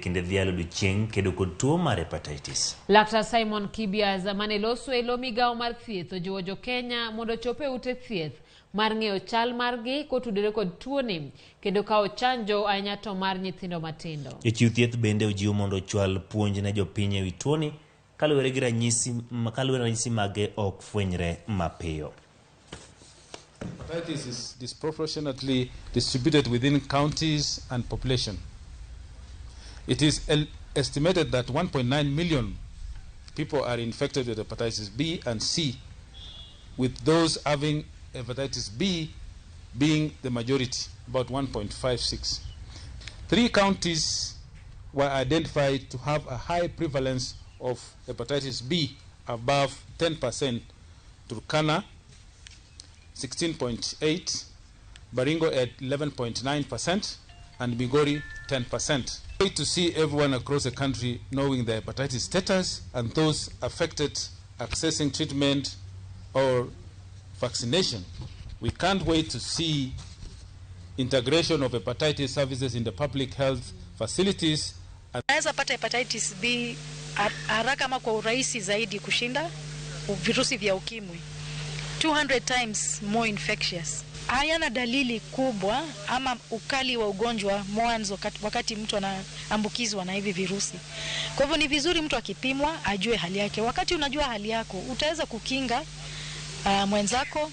kinde dhialo odiochieng' kedo kod tuo mar hepatitis. Laktar Simon Kibias mane loso e lo migawo mar thieth ojiwo jo-Kenya mondo ochop e ute thieth mar ng'eyo chal margi kotudore kod tuoni kendo kawo chanjo ahinya to mar nyithindo matindo. Jochiw thieth bende ojiw mondo ochwal puonj ne jopiny ewi tuoni kaluwore gi ranyisi kaluwore ranyisi mage ok fwenyre mapiyo. Hepatitis is disproportionately distributed within counties and population. It is estimated that 1.9 million people are infected with hepatitis B and C, with those having hepatitis B being the majority, about 1.56. Three counties were identified to have a high prevalence of hepatitis B above 10%: Turkana, 16.8, Baringo at 11.9%, and Migori 10%. Great to see everyone across the country knowing their hepatitis status and those affected accessing treatment or vaccination. We can't wait to see integration of hepatitis services in the public health facilities. Naweza pata hepatitis B haraka ama kwa urahisi zaidi kushinda virusi vya ukimwi, 200 times more infectious. Hayana dalili kubwa ama ukali wa ugonjwa mwanzo wakati mtu anaambukizwa na hivi virusi. Kwa hivyo ni vizuri mtu akipimwa ajue hali yake. Wakati unajua hali yako utaweza kukinga mwenzako.